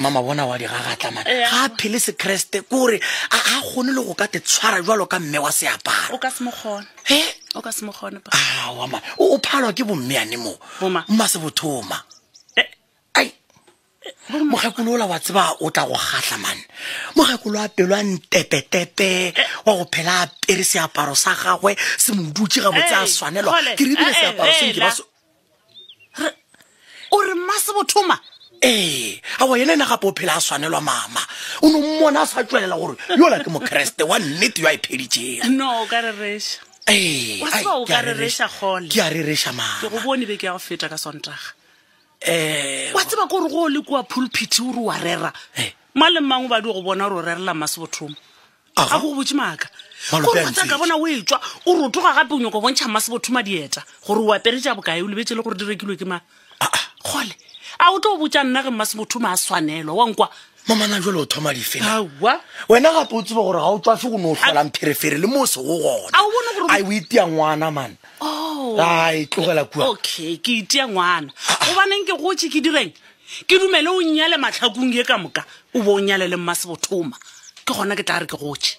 Mama bona wa di gagatla man. Eh, Ga a phele sekreste kore a a kgone le go ka te tshwara jwalo ka mme wa seaparo. O ka se mo kgone. He? O ka se mo kgone bra. Aowa man. O o phalwa ke bommeane mo. Boma. Mma sebothoma. Eh. Ai. Mokgekolo ola wa tseba o tla go kgahla man. Mokgekolo a pelo a ntepetepe wa go phela a apere seaparo sa gagwe se mo dutše gabotse a Ei, swanelwa. Kgole. Ke re ebile Eh, eh, seaparo se nke ba hela. se O re mma sebothoma? Ee, aowa yena ena gape o phela a swanelwa mama. O no mmona a sa tšwelela gore yola ke Mokriste wa nnete yo a ipheditšego. No, o ka rereša. Ee, Wa ai, tseba o ke a ka rereša kgole. Ke a rereša mama. Ke go bone beke ya go feta ka Sontaga. Eh, Wa tseba ke gore go o le kua pulpit o re wa rera. Eh. Mang le mang o ba di go bona gore o rerela mma sebothoma. Aga. A go botse maaka. Malope Gore a wa tseba ka ntshwetše. bona o etšwa, o rotoga gape o nyoko bontšha mma sebothoma dieta gore o apere tša bokae, o lebetše le gore di rekilwe ke mang. Ah, ah. Kgole, a o tlo botša nna ge mma sebothoma a swanelwa, wa nkwa? Mama na jwale o thoma dife na? Aowa. Wena gape o tsebe gore ga o tswafe go no hlola mpherefere le mo o sego gona. A o bone gore- Ai, o itia ngwana man. Oh. Ai, tlogela kua. Okay, ke itia ngwana. Gobaneng ke gotše ke direng? Ke dumele o nnyale mahlakong ye ka moka, o bo o nyale le mma sebothoma. Ke gona ke tla re ke gotše.